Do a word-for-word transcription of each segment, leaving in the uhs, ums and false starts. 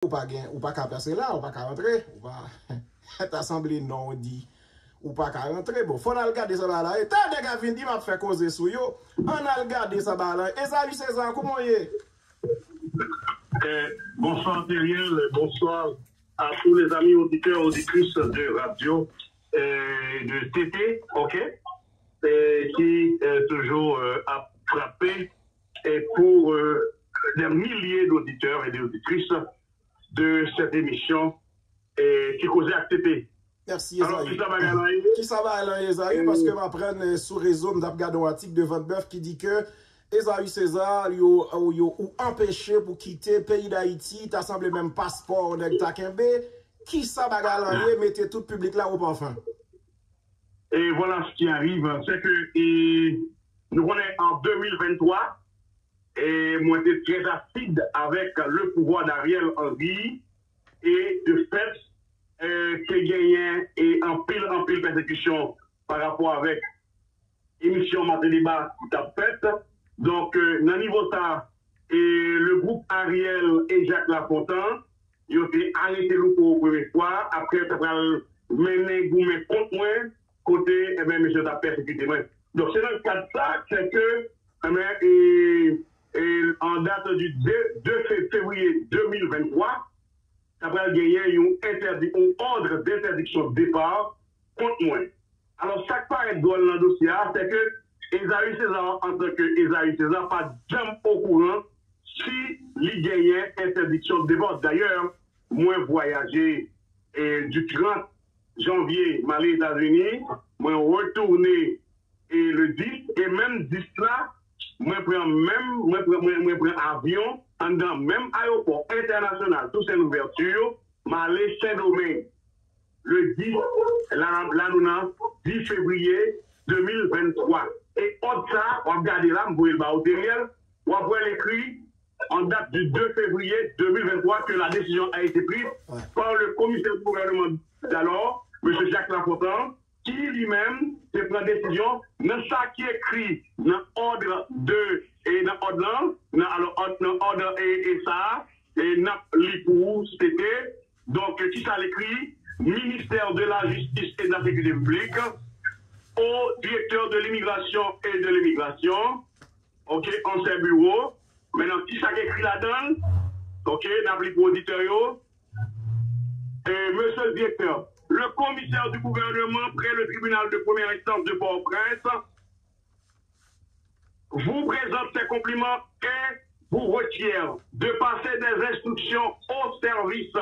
ou pa gen, ou pa ka pase la, ou pa ka rantre, ou pa ta sanble non ou di ou pa ka rantre. Bon, fò n al gade sa bagay la ye. Tande nèg ap vin di m ap fè koze sou yo. Ann al gade sa bagay la. Esaü César, kòman w ye? Eh, bonsoir Theriel, bonsoir à tous les amis auditeurs, auditrices de radio euh, de T T, ok, et qui euh, toujours euh, a frappé et pour euh, des milliers d'auditeurs et d'auditrices de cette émission et qui causait à T T. Mèsi Esaü. Kisa bagay la ye? Kisa bagay la ye Esaü? Paske m aprann sou rezo, m t ap gade yon atik de Vant Bèf ki di ke Esaü César, yo, yo ou anpeche pou kite peyi Dayiti, ta sanble menm paspò nèg ta kenbe. Kisa bagay la ye? Mete tout piblik la o pafen. Et voilà ce qui arrive, c'est que et, nous on est en deux mille vingt-trois et moi j'étais très acide avec le pouvoir d'Ariel Henry et de fait euh, te genyen e anpil anpil pèsekisyon pa rapò avèk emisyon Maten Deba ki t ap fèt. Donk, euh, nan nivo sa, e le gwoup Ariel e Jacques Lafontant, yo te arete Louko premye fwa, apre yo ta pral mennen goumen kont mwen, kote, ebyen, mesye yo t ap pèsekite mwen. Donk, se nan kad sa, se ke, ebyen, e, e, an dat di de, de fe, fevriye de mil venntwa, ta pral genyen yon entèdi, yon òd dentèdiksyon depa kont mwen. Alò, sa k parèt dwòl nan dosye a, se ke Esaü César, antanke Esaü César, pa t janm okouran si li genyen entèdiksyon depa. Dayè, mwen vwayaje e, du trant janvye, m ale Etazini, mwen retounen e, le dis, e menm dis la, mwen pran menm, mwen pran, mwen, mwen pran avyon anndan menm ayewopò entènasyonal Toussaint Louverture, m ale Sendomeng. Le dis, la, la nou nan dis fevriye de mil venntwa. E òd sa, w ap gade la, m voye l ba ou Theriel, w ap wè l ekri en date du deux février deux mille vingt-trois que la décision a été prise par le commissaire du gouvernement d'alors, M. Jacques Lafontant, ki li menm te pran desizyon nan sa ki ekri nan òd de e nan òd lan, nan alò òd nan òd e, e sa a, e n ap li pou ou, se te, donk, ki sa l ekri, Ministère de la Justice et de la Sécurité publique, au directeur de l'immigration et de l'immigration, ok, en ses bureaux. Maintenant, qui ça écrit là-dedans? Ok, n ap li pou oditè yo. Euh, Monsieur le directeur, le commissaire du gouvernement près le tribunal de première instance de Port-au-Prince vous présente ses compliments et vous requiert de passer des instructions au service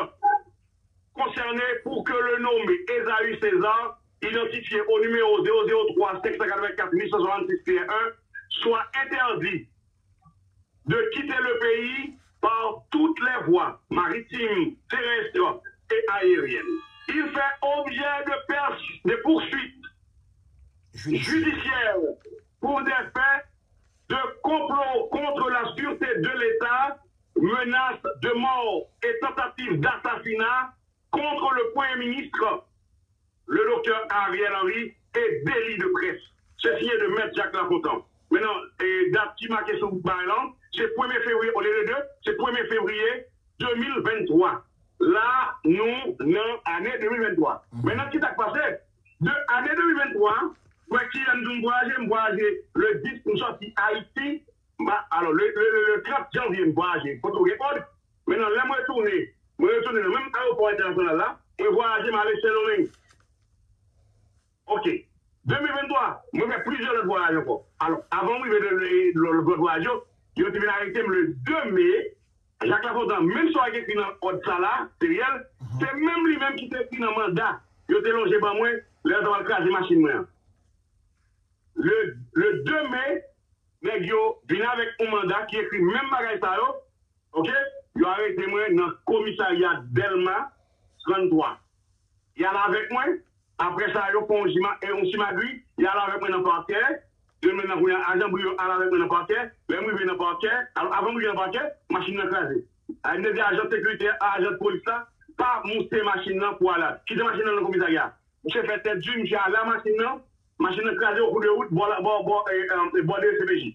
concerné pour que le nommé Esaü César, identifié au numéro zéro zéro trois cinq cent quatre-vingt-quatre huit cent soixante-six tiret un, soit interdit de quitter le pays par toutes les voies maritimes, terrestres et aériennes. Il fait objet de, pers- de poursuites judiciaires pour des faits de complot contre la sûreté de l'État, menace de mort et tentative d'assassinat contre le Premier ministre, le docteur Ariel Henry, et délit de presse. C'est signé de Maître Jacques Lafontant. Maintenant, e dat ki make sou bagay lan, se premye fevriye, olye de de, se premye fevriye de mil venntwa. La, nou nan ane de mil venntwa. Maintenant, ki sa k pase? De ane de mil venntwa, mwen ki an nou vwayaje, m vwayaje le dis, m sòti Ayiti, m pa, alò, le, le, le, le trant janvye, m vwayaje, kote w gen òd. Maintenant, lè m retounen, mwen retounen nan menm ayewopò entènasyonal la, mwen vwayaje, m ale Sendomeng. Ok. De mil venntwa, mwen fè plizyè lòt vwayaj ankò. Alò, avan m rive de, de, de, lòt vwayaj yo, yo te vin arete m le de me, Jacques Lafontant, menm sa w ekri nan òd sa la, Theriel, se menm li menm ki te ekri nan manda yo te lonje ban mwen lè yo t ap al kraze machin mwen an. Le, le de me, nèg yo vin avèk yon manda ki ekri menm bagay sa yo, ok? Yo arete mwen nan komisarya Dèlma tranntwa. Y al avèk mwen, apre sa, yo fè yon jima, e yon simagri, y al avèk mwen nan pakè, yo menm nan kounye a, ajan bri yo al avèk mwen nan pakè, lè m rive nan pakè, al- avan m rive nan pakè, machin nan kraze. A, m te di ajan sekirite a, ajan polis la, pa moute machin nan pou ale. Kite machin nan nan komisarya. Misye fè tèt di, misye ale a machin nan, machin nan kraze o kou de wout, bò, bò, bò, e, e, bò de C P J.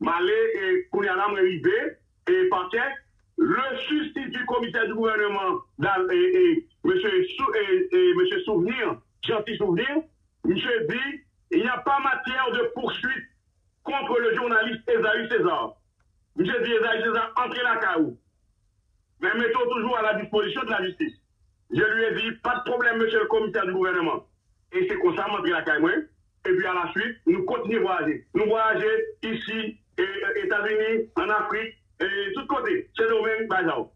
M ale, e, kounye a la, mwen rive, e, pakè, le substitut commissaire du gouvernement, Dal- e, e, mesye Sou- e, e, mesye Souvenir, Jeanty Souvenir, misye di, il n'y a pas matière de poursuite contre le journaliste Esaü César. Misye di, Esaü César, antre lakay ou. Men mete w toujou à la disposition de la justice. Je lui ai dit, pas de problème, monsieur le commissaire du gouvernement. E se konsa m antre lakay mwen. Epi a la suit, nou kontinye vwayaje. Nou vwayaje isi, e, e, Etazini, ann Afrik, e, tout kote. Sendomeng, bay sa yo.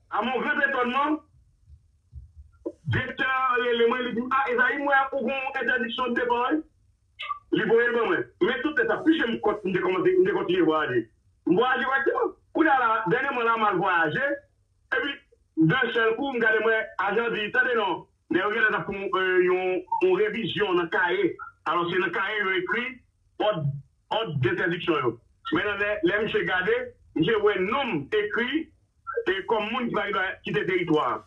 A mon grand étonnement, direktè a rele mwen, li di m, "A, Esaü, m wè ou gon entèdiksyon de depa, wi." Li voye l ban mwen. Men tout tèt sa, pi chen m kont, m te kòmanse, m te kontinye vwayaje. M vwayaje kòrèkteman. Kounye a la, dènyèman la, m al vwayaje. Epi, d'un sèl kou, m gade m wè ajan di, "Tande non, nèg yo genlè t ap fè yon, yon, yon revizyon nan kaye." Alò, se nan kaye yo ekri òd, òd dentèdiksyon yo. Men nan lè, lè misye gade, misye wè non m ekri e kòm moun ki pa gen dwa kite teritwa a.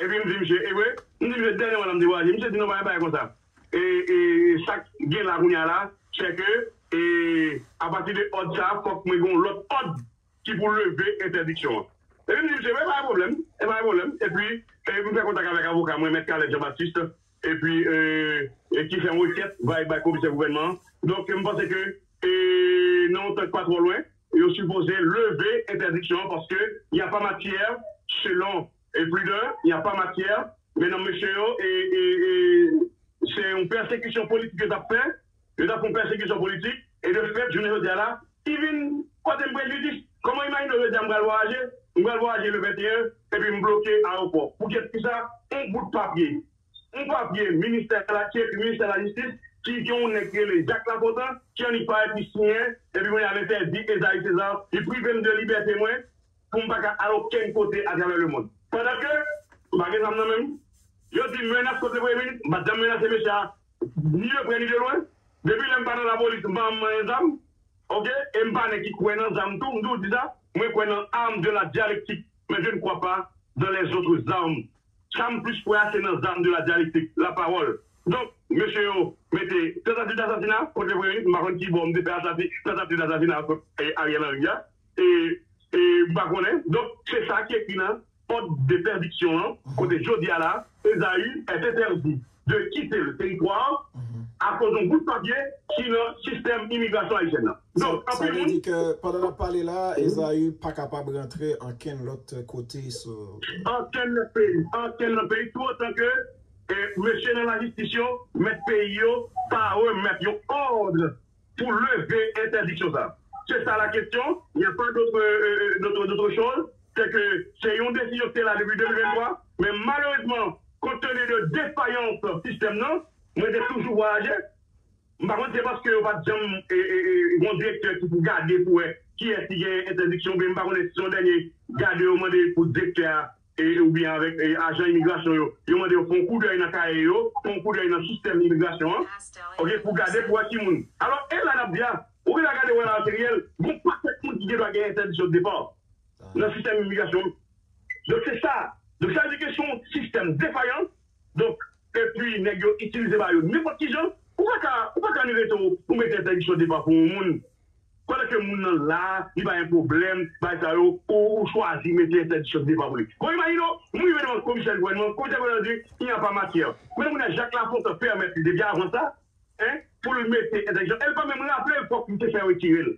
Epi m di misye, e vre? M di misye, dènyèman la m te vwayaje. Misye di, "Non, pa gen bagay konsa." E, e sa k gen la kounye a la, se ke, e, apati de òd sa a, fòk mwen gen yon lòt òd ki pou leve entèdiksyon an. Epi m di misye, "Wi, pa gen pwoblèm, e pa gen pwoblèm." Epi, e, m fè kontak avèk avoka mwen, Mèt Caleb Jean Baptiste, epi, e, e ki fè yon rekèt bay, bay komisè gouvènman an. Donk, m panse ke, e, nan yon tan ki pa twò lwen, yo sipoze leve entèdiksyon an paske y a pa matyè, selon, e, Pluder, y a pa matyè, medam, mesye yo, e, e, e, se yon pèsekisyon politik yo t ap fè, yo t ap fè yon pèsekisyon politik, e de fèt, jounen jodi a la, ki vin pote m prejidis. Kòman imajine w jodi a m pral vwayaje, m pral vwayaje le venteyen, epi m bloke ayewopò. Pou kiyès ki sa? Yon bout papye. Yon papye ministè la, ki ekri ministè lajistis, ki gen yon nèg ki rele Jacques Lafontant, ki annik parèt li siyen, epi kounye a l entèdi Esaü César, li prive m de libète mwen, pou m pa ka al okenn kote atravè lemonn. Pandan ke m pa gen zam nan men m, yo di m menas kont le premye minis, m pa t janm menase mesye a, ni de prè ni de lwen. Depi lè m pa nan lapolis, m pa janm manyen zam, oke? E m pa nèg ki kwè nan zam tou, m toujou di sa, mwen kwè nan arme de la dialectique, mais je ne crois pas dans les autres armes. Sa m plis kwè a, se nan zam de la dialektik, la pawòl. Donk, mesye yo mete tantativ dasasina kont le premye minis, m pa konn ki bò m te fè asasi-, tantativ dasasina kont, e, Ariel Henry a. E, e, m pa konnen. Donk, se sa ki ekri nan òd entèdiksyon an, kote jodi a la, Esaü est interdit de quitter le territoire akoz yon bout papye ki nan sistèm imigrasyon ayisyèn nan. Donk, sa, sa anpil vle moun di ke pandan n ap pale la, Esaü pa kapab rantre ankenn lòt kote sou ankenn lòt peyi, ankenn lòt peyi, tou otan ke, e, mesye nan lajistis yo, mèt peyi yo, pa remèt yon òd pou leve entèdiksyon sa. Se sa la kesyon, y a pa dòt, e, e, dòt, dòt choz, se ke se yon desizyon ki te la depi de mil venntwa, men malerezman, kont tenu de defayans sistèm nan, mwen te toujou vwayaje, m pa konn si se paske yo pa t janm, e, e, e, gen yon direktè ki pou gade pou wè kiyès ki gen entèdiksyon, oubyen m pa konnen si se yon dènye gade yo mande pou direktè a, e, oubyen avèk, e, ajan imigrasyon yo, yo mande yo fè yon koudèy nan kaye yo, fè yon koudèy nan sistèm imigrasyon an, oke, pou gade pou wè ki moun. Alò, e la n ap di a, ou genlè gade wè la, Teriel, gon pakèt moun ki gen dwa gen entèdiksyon de depa nan sistèm imigrasyon an. Donk, se sa. Donk, sa vle di ke se yon sistèm defayan. Donk, epi nèg yo itilize ba yo nenpòt ki jan. Ou pa ka, ou pa ka annik rete ou, ou mete entèdiksyon de depa pou yon moun. Pandan ke moun nan la, li pa gen pwoblèm, bay sa yo, ou, ou chwazi mete entèdiksyon de depa pou li. Bon, imajine w, m rive devan komisè gouvènman, komisè gouvènman di, "Il n'y a pas matière." Kounye a, kounye a, Jacques Lafontant pèmèt li, depi avan sa, en, pou l mete entèdiksyon. E l pa menm raple l, fòk li te fè retire l.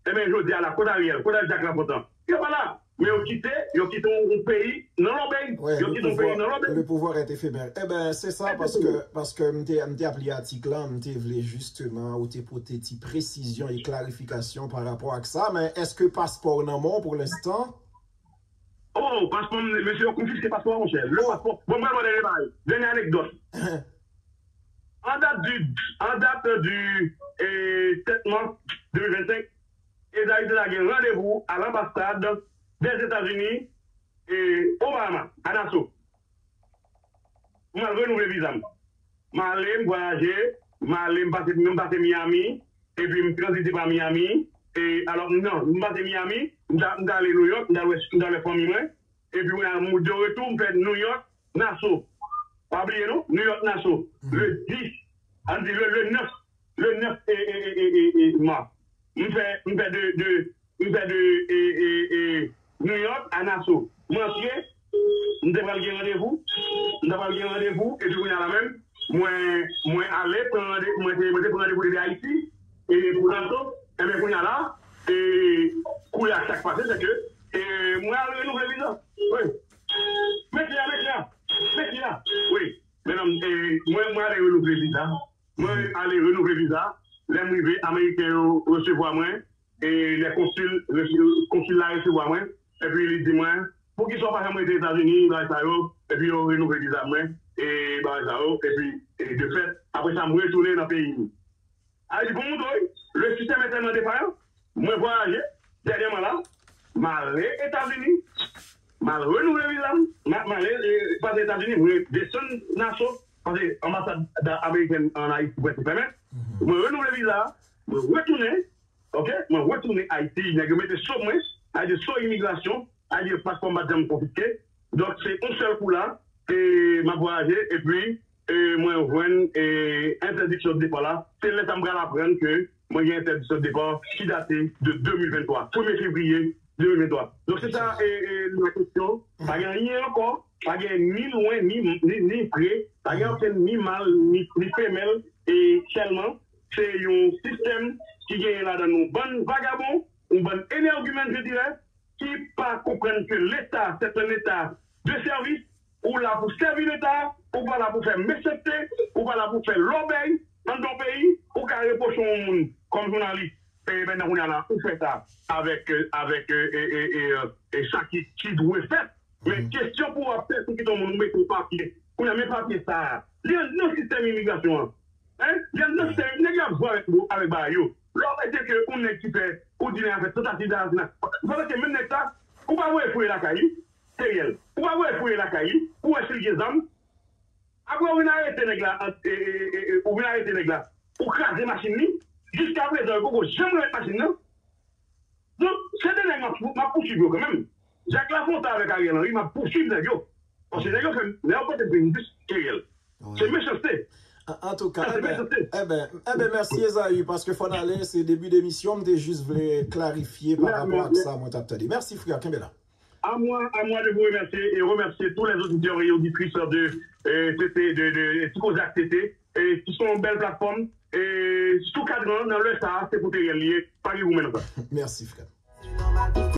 Ebyen, jodi a la, kote Ariel, kote Jacques Lafontant? Yo pa la. Men yo kite, yo kite yon, yon peyi nan lòbèy. Yo kite yon peyi nan lòbèy. Le pouvoir est éphémère. Ebyen, se sa, paske, paske m te, m te ap li atik la, m te vle jisteman ou te pote ti presizyon e klarifikasyon pa rapò ak sa, men èske paspò w nan men w pou lenstan? Oh, paspò m, mesye yo konfiske paspò a, monchè. Le paspò, bon, m pral ba w dènye bagay, dènye anekdòt. En date du, en date du, eh, sept mars deux mille vingt-cinq, Esaü César gen randevou à l'ambassade des États-Unis, eh, aux Bahamas, à Nassau. M al renouvle viza m. M ale, m vwayaje, m ale, m pase, m pase Miami, epi m tranzite pa Miami. E, alò, non, m pase Miami, m ta, m ta ale New York, m ta wè, m ta wè fanmi mwen. Epi, kounye a, m de retour, m fè New York, Nassau. Pa bliye, non, New York, Nassau. Le dis, ann di, le, le neuf, le neuf, e, e, mas. M fè, m fè de, de, m fè de e, e, e, New York a Nassau. M antre, m te pral gen randevou, m te pral gen randevou, epi kounye a la menm, mwen, mwen ale pran rande, mwen te, mwen te pran randevou depi Ayiti, e pou Nassau, enben kounye a la, e kounye a sa k pase, se ke e mwen al renouvle viza. Wi. Mete a, mete a, mete a. Wi. Medam, e mwen, mwen ale renouvle viza. Mwen ale renouvle viza. Lè m rive, Ameriken yo resevwa mwen, e lè konsil, konsil la resevwa mwen, epi li di mwen, poukisa w pa janm rete Etazini, bagay sa yo, epi yo renouvle viza mwen, e bagay sa yo, epi e de fèt, apre sa, m retounen nan peyi m. A di pou m montre w, le sistèm entènman defayan, mwen vwayaje, dènyèman la, m ale Etazini, m al renouvle viza m, m a- m ale e, pase Etazini, mwen desann Nassau, pase anbasad amerikèn an Ayiti prèske fèmen. Mwen renouvle viza a, mwen retounen, ok, mwen retounen Ayiti, nèg yo mete so mwen, sa vle di so imigrasyon, sa vle di paspò m pa t janm konfiske. Donk, se yon sèl kou la, e m ap vwayaje, epi e mwen jwenn e entèdiksyon de depa la. Se lè sa m pral aprann ke mwen gen entèdiksyon de depa ki date de de mil venntwa, premye fevriye de mil venntwa. Donk, se sa e, e la kesyon. Pa gen anyen ankò, pa gen ni lwen, ni, ni, ni pre, pa gen okenn ni mal, ni, ni femèl, e sèlman, se yon sistèm ki genyen ladan nou bann vagabon, yon bann energumèn, je dirais, ki pa konprann ke Leta, c'est un État de service, ou la pou sèvi Leta, ou pa la pou fè mechanste, ou pa la pou fè lòbèy anndan yon peyi, ou ka repwoche yon moun kòm jounalis, e, pandan kounye a la, ou fè sa avèk, e, avèk, e, e, e, e, e, e sa ki, ki dwe fèt. Men kesyon pou w ap fè, se kite yon moun ou mete yon papye. Kounye a, men papye sa a. Li anndan sistèm imigrasyon an. Hein? Li anndan sistèm, nèg yo ap jwe avèk, avèk bagay yo. Lè w mete ke yon nèg ki fè, ou di nèg a fè tantativ dasasinay. Pandan ke menm nèg sa, ou pa voye fouye lakay li, Teriel. Ou pa voye fouye lakay li, pou wè si l gen zam. Apre, ou vin arete nèg la, e, e, e, e, ou vin arete nèg la, ou kraze machin li, jiskaprezan, yo poko janm remèt machin nan. Donk, se de nèg m ap, m ap pouswiv yo kanmenm. Jacques Lafontant avèk Ariel Henry, m ap pouswiv nèg yo. Paske nèg yo fè, nèg yo pote m prezidan Teriel. Se mechanste. An, antouka, sa se enben, mechanste. Enben, enben, mèsi Esaü, paske fò n ale, se debi demisyon, m te jis vle klarifye pa rapò ak sa mwen t ap tande. Mèsi, frè, kenbe la. À moi, à moi de vous remercier et remercier tous les auditeurs et auditrices de, euh, T T, de, de, de Ti Koze ak T T, et qui sont une belle plateforme. Et sou kadran, nan lè sa, se pou Teriel li ye, pa gen goumen nan sa. Mèsi, frè.